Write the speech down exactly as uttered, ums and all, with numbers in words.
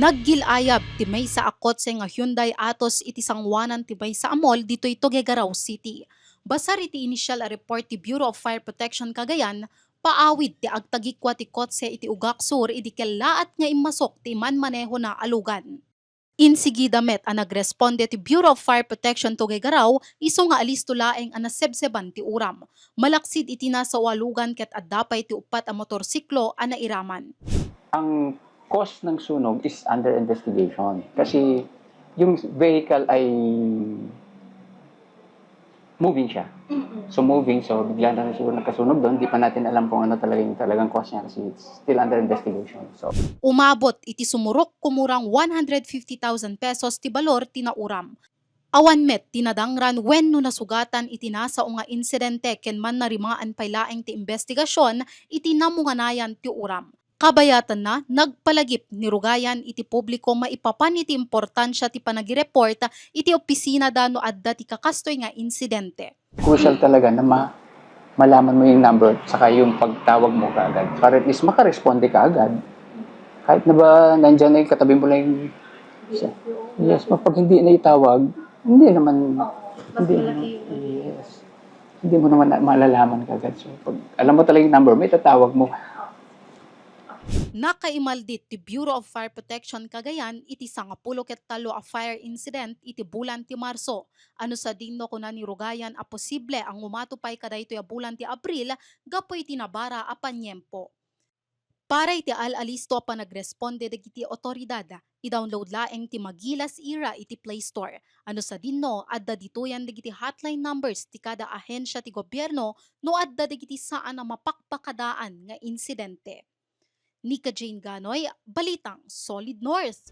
Naggil-ayab ti maysa a kotse nga Hyundai Atos iti sanguanan ti maysa a mall ditoy Tuguegarao City. Basar iti initial a report ti Bureau of Fire Protection Cagayan, paawid ti agtagikua ti kotse iti Ugak Sur idi kellaat nga immasok ti manmanehona a lugan. Insigida met a nagresponde ti Bureau of Fire Protection Tuguegarao isu nga alisto laeng a nasebseban ti uram. Malaksid iti nasao a lugan ket adda pay ti uppat a motorsiklo a nairaman. Ang cause ng sunog is under investigation. Kasi yung vehicle ay moving siya. So moving, so bigla na lang siguro nagkasunog doon. Hindi pa natin alam kung ano talaga yung talagang cause niya kasi it's still under investigation. So Umabot iti sumurok kumurang one hundred fifty thousand pesos ti balor ti nauram. Awan met ti nadangran wenno nasugatan iti nasao nga insidente ken mannarimaan pay laeng ti imbestigasyon iti namunganayan ti uram. Kabayatanna, nagpalagip ni Rugayan iti publiko maipapan iti importansia ti panagireport iti opisinada no adda ti kakastoy nga insidente. Crucial talaga na ma malaman mo yung number saka yung pagtawag mo kaagad. Para at least makaresponde ka agad. Kahit na ba nandyan na yung katabi mo lang yung... Yes, ma, pag hindi na itawag, hindi naman... hindi naman, yes. Hindi mo naman na, malalaman kaagad. So, pag alam mo talaga yung number mo, itatawag mo. Nakaimaldit ti Bureau of Fire Protection Cagayan iti sangapulo ket tallo a fire incident iti bulan ti Marso. Ano sadinno kuna ni Rugayan a posible a ngumato pay kadaytoy a bulan ti Abril gapu iti nabara a paniempo. Para iti al-alisto a panagresponde dagiti otoridad, i-download laeng ti Magilas Era iti Play Store. Ano sadinno, adda ditoyan dagiti hotline numbers ti kada ahensia ti gobierno no adda dagiti saan a mapakpakadaan nga insidente. Nika Jane Ganoy, Balitang Solid North.